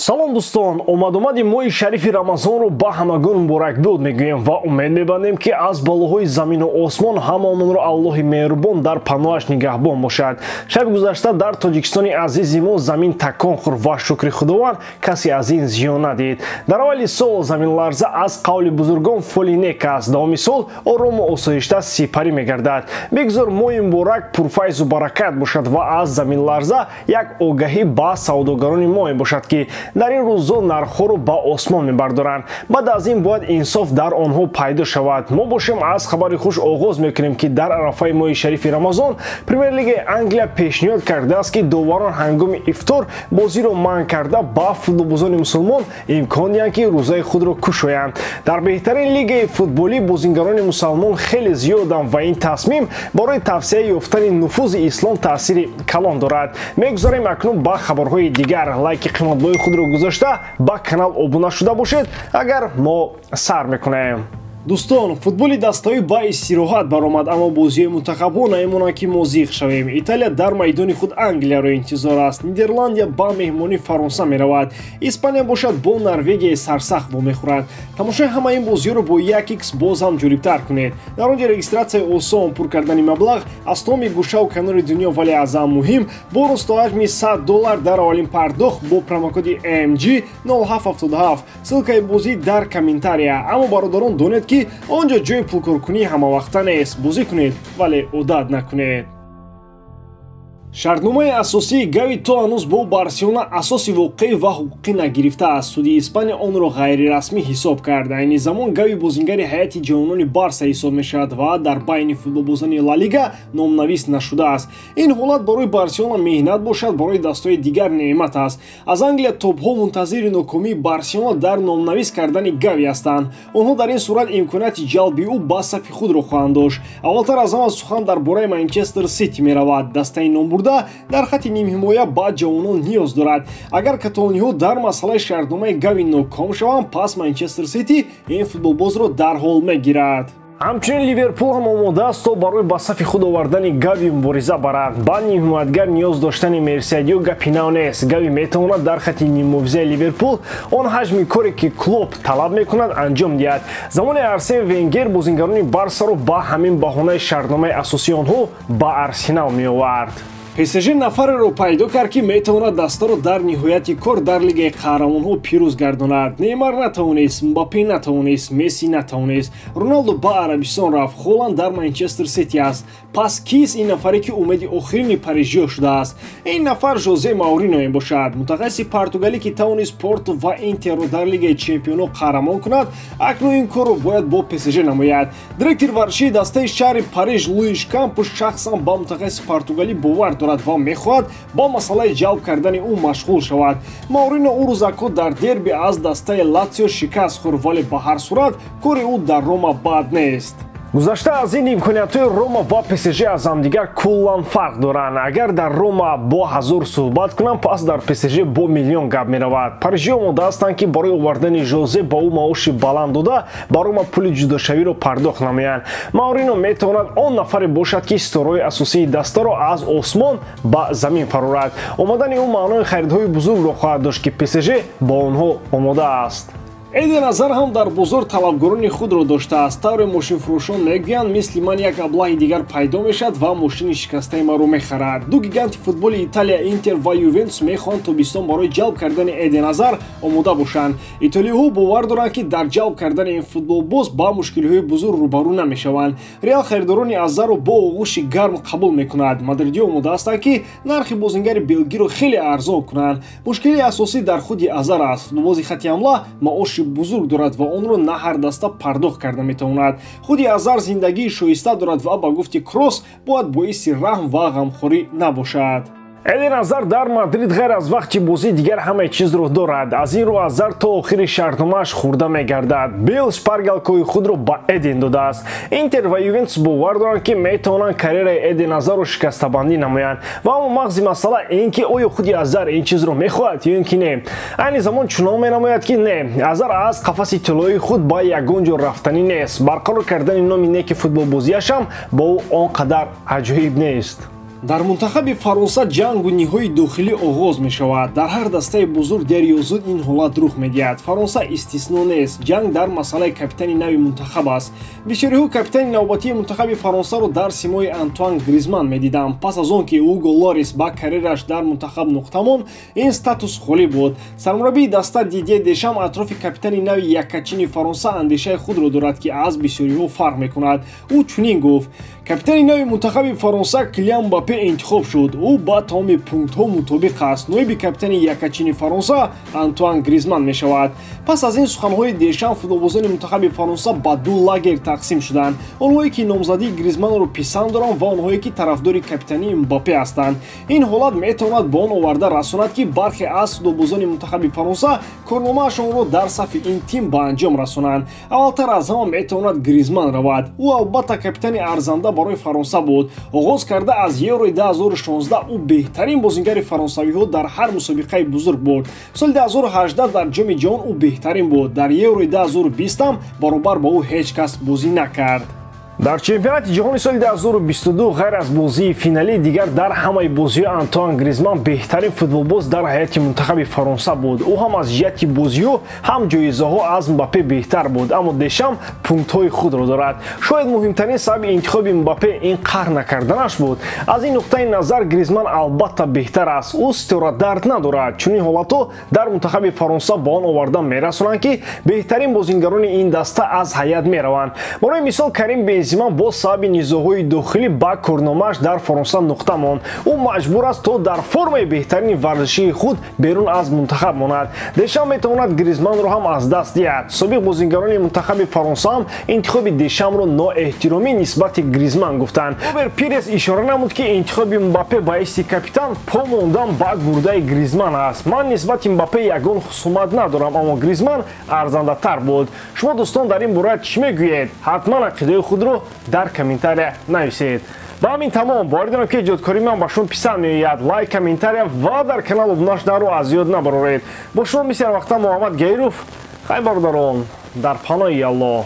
Салом дӯстон, омад-омади моҳи шарифи Рамазонро ба ҳамагон муборакбод мегӯем ва умед мебандем, ки аз балоҳои замину осмон ҳамаонро Аллоҳи меҳрубон дар паноҳаш нигаҳбон бошад. Шаби гузашта дар Тоҷикистони азизи мо замин такон хӯрд ва шукри Худованд касе аз ин зиён надид. Дар аввали сол заминларза аз қавли бузургон фоли нек аст. Давоми сол орому осоишта сипарӣ мегардад. Бигзор моҳи муборак пурфайзу баракат бошад ва аз заминларза як огаҳӣ ба савдогарони мо бошад, ки дар ин рӯзо нархҳоро ба осмон мебардоранд. Баъд аз ин бояд инсоф дар онҳо пайдо шавад. Мо бошем аз хабари хуш оғоз мекунем, ки дар арафаи моҳи шарифи Рамазон Премер-лигаи Англия пешниҳод кардааст, ки доварон ҳангоми ифтор бозиро манъ карда ба футболбозони мусулмон имкон диҳанд, ки рӯзаи худро кушоянд. Дар беҳтарин лигаи футболӣ бозингарони мусалмон хеле зиёданд ва ин тасмим барои тавсеа ёфтани нуфузи ислом таъсири калон дорад. Мегузарем акнун ба хабарҳои дигар. Лайки қиматбои худро гузошта ба канал обуна шуда бошед, агар мо сар мекунем. Дӯстон, футболи даставӣ ба истироҳат баромад, аммо бозиҳои мунтахабҳо намемонанд, ки мо зиқ шавем. Италия дар майдони худ Англияро интизор аст. Нидерландия ба меҳмонии Фаронса меравад. Испания бошад бо Норвегияи сарсахт вомехӯрад. Тамошои ҳамаи ин бозиҳоро бо 1x боз ҳам ҷолибтар кунед. Дар он ҷо регистратсияи осон, пур кардани маблағ аз тамоми гӯшаву канори дунё, вале аз ҳам муҳим бо росту ҳаҷми $100 дар аввалин пардохт бо промокоди MG 0777. Ссылкаи бозӣ дар комментария. Аммо бародарон, донед, ки он ҷо ҷои пулкоркунӣ ҳамавақта нест. Бозӣ кунед, вале одат накунед. Шартномаи асосии Гави то ҳанӯз бо Барселона асоси воқеӣ ва ҳуқуқӣ нагирифтааст. Суди Испания онро ғайрирасмӣ ҳисоб кард. Айни замон Гави бозингари ҳайати ҷавонони Барса ҳисоб мешавад ва дар байни футболбозони Ла Лига номнавис нашудааст. Ин ҳолат барои Барселона меҳнат бошад, барои дастҳои дигар неъмат аст. Аз Англия топҳо мунтазири нокомии Барселона дар номнавис кардани Гави ҳастанд. Онҳо дар ин сурат имконияти ҷалби ӯ ба сафи худро хоҳанд дошт. Аввалтар аз ҳама сухан дар бораи Манчестер Сити меравад. Дастаи номбурда дар хати нимҳимоя ба ҷавонон ниёз дорад. Агар каталониҳо дар масъалаи шартномаи Гави ноком шаванд, пас Манчестер Сити ин футболбозро дарҳол мегирад. Ҳамчунин Ливерпул ҳам омода аст, то барои ба сафи худ овардани Гави мубориза барад. Ба нимҳимоятгар ниёз доштани Мерсиадио гапи нав нест. Гави метавонад дар хати ниммуҳофизаи Ливерпул он ҳаҷми коре, ки Клоп талаб мекунад, анҷом диҳад. Замони Арсен Венгер бозингарони Барсаро ба ҳамин баҳонаи шартномаи асосии онҳо ба Арсенал меовард. ПСЖ нафареро пайдо кард, ки метавонад дастаро дар ниҳояти кор дар Лигаи қаҳрамонҳо пирӯз гардонад. Неймар натавонист, Мбаппе натавонист, Месси натавонист. Роналдо ба Арабистон рафт, Холанд дар Манчестер Сити аст. Пас кист ин нафаре, ки умеди охирини парижиё шудааст? Ин нафар Жозе Маурино мебошад. Мутахассиси португалӣ, ки тавонист Порту ва Интерро дар Лигаи чемпионҳо қаҳрамон кунад, акнун ин корро бояд бо ПСЖ намояд. Директори варзишии дастаи шаҳри Париж Луиш Кампуш шахсан ба мутахассиси португалӣ бовар дорад ва мехоҳад ба масъалаи ҷалб кардани ӯ машғул шавад. Маурино ӯ рӯзакҳо дар дерби аз дастаи Латсио шикаст хӯрд, вале ба ҳар сурат кори ӯ дар Рома бад нест. Гузашта аз ин, имкониятҳои Рома ва ПСЖ аз ҳамдигар куллан фарқ доранд. Агар дар Рома бо ҳазор суҳбат кунанд, пас дар ПСЖ бо миллион гап меравад. Парижиҳо омода ҳастанд, ки барои овардани Жозе ба ӯ маоши баланд дода, ба Рома пули ҷудошавиро пардохт намоянд. Маурино метавонад он нафаре бошад, ки ситораҳои асосии дастаро аз осмон ба замин фарорад. Омадани ӯ маънои харидҳои бузургро хоҳад дошт, ки ПСЖ ба онҳо омода аст. Эден Азар ҳам дар бозор талабгорони худро доштааст. Тавре мошинфурӯшон мегӯянд, мисли ман як аблаҳи дигар пайдо мешавад ва мошини шикастаи маро мехарад. Ду гиганти футболи Италия, Интер ва Ювентус, мехоҳанд тобистон барои ҷалб кардани Эден Азар омода бошанд. Итолиёҳо бовар доранд, ки дар ҷалб кардани ин футболбоз ба мушкилиҳои бузург рӯбарӯ намешаванд. Реал харидорони Азарро бо оғӯши гарм қабул мекунад. Мадридиҳо омода ҳастанд, ки нархи бозингари белгиро хеле арзон кунанд. Мушкилии асосӣ дар худи Азар аст. Футболбози хати ҳамла маоши бузург дорад ва онро на ҳар даста пардохт карда метавонад. Худи Азар зиндагии шоиста дорад ва ба гуфти Кросс бояд боиси раҳм ва ғамхорӣ набошад. Эден Азар дар Мадрид ғайр аз вақти бозӣ дигар ҳамаи чизро дорад. Аз ин рӯ Азар то охири шартномааш хӯрда мегардад. Бел шпаргалкои худро ба Эден додааст. Интер ва Ювентус бовар доранд, ки метавонанд карьераи Эден Азарро шикастабандӣ намоянд. Ва аммо мағзи масъала ин ки оё худи Азар ин чизро мехоҳад ё ин ки не. Айни замон чунон менамояд, ки не. Азар аз қафаси тиллоии худ ба ягон ҷо рафтанӣ нест. Барқарор кардани номи неки футболбозиаш ҳам бо ӯ он қадар аҷоиб нест. Дар мунтахаби Фаронса ҷангу ниҳои дохилӣ оғоз мешавад. Дар ҳар дастаи бузург дер ё зуд ин ҳолат рух медиҳад. Фаронса истисно нест. Ҷанг дар масъалаи капитани нави мунтахаб аст. Бисёриҳо капитани навбатии мунтахаби Фаронсаро дар симои Антуан Гризман медиданд. Пас аз он ки Уго Лорис ба карьераш дар мунтахаб нуқта монд, ин статус холӣ буд. Сармураббии даста Дидье Дешам атрофи капитани нави яккачини Фаронса андешаи худро дорад, ки аз бисёриҳо фарқ мекунад. Ӯ чунин гуфт: капитани нави мунтахаби Фаронса Килиан Мбаппе интихоб шуд. Ӯ ба тамоми пунктҳо мутобиқ аст. Ноиби капитани яккачини Фаронса Антуан Гризман мешавад. Пас аз ин суханҳои Дешам футболбозони мунтахаби Фаронса ба ду лагер тақсим шуданд: онҳое ки номзадии Гризманро писанд доранд ва онҳое ки тарафдори капитании Мбаппе ҳастанд. Ин ҳолат метавонад ба он оварда расонад, ки бархе аз футболбозони мунтахаби Фаронса корномаашонро дар сафи ин тим ба анҷом расонанд. Аввалтар аз ҳама метавонад Гризман равад. Ӯ албатта капитани арзанда барои Фаронса буд. Оғоз карда аз Еврои 2016 ӯ беҳтарин бозингари фаронсавиҳо дар ҳар мусобиқаи бузург буд. Соли 2018 дар Ҷоми ҷаҳон ӯ беҳтарин буд. Дар Еврои 2020 ҳам баробар ба ӯ ҳеҷ кас бозӣ накард. Дар чемпионати ҷаҳони соли 2022 ғайр аз бозии финалӣ дигар дар ҳамаи бозиҳо Антуан Гризман беҳтарин футболбоз дар ҳайати мунтахаби Фаронса буд. Ӯ ҳам аз ҷиҳати бозиҳо, ҳам ҷоизаҳо аз Мбаппе беҳтар буд, аммо Дешам пунктҳои худро дорад. Шояд муҳимтарин сабаби интихоби Мбаппе ин қаҳр накарданаш буд. Аз ин нуқтаи назар Гризман албатта беҳтар аст. Ӯ ситорадард надорад. Чунин ҳолатҳо дар мунтахаби Фаронса ба он оварда мерасонанд, ки беҳтарин бозингарони ин даста аз ҳайат мераванд. Барои мисол, Карим Бензима бо сабаби низоъҳои дохилӣ ба корномааш дар Фаронса нуқта монд. Ӯ маҷбур аст, то дар формаи беҳтарини варзишии худ берун аз мунтахаб монад. Дешам метавонад Гризманро ҳам аз даст диҳад. Собиқ бозингарони мунтахаби Фаронса ҳам интихоби Дешамро ноэҳтиромӣ нисбати Гризман гуфтанд. Робер Пирес ишора намуд, ки интихоби Мбаппе ба ҳайси капитан по мондан ба гурдаи Гризман аст. Ман нисбати Мбаппе ягон хусумат надорам, аммо Гризман арзандатар буд. Шумо, дӯстон, дар ин бора чӣ мегӯед? Ҳатман ақидаи худро дар комментария нависед. Ба ҳамин тамом. Боварӣ дорам, ки эҷодкории ман ба шумо писанд меояд. Лайк, комментария ва дар канал обуна шуданро аз ёд набароред. Бо шумо мисли ҳарвақта Муҳаммад Гайров. Хай, бародарон, дар паноҳи Аллоҳ.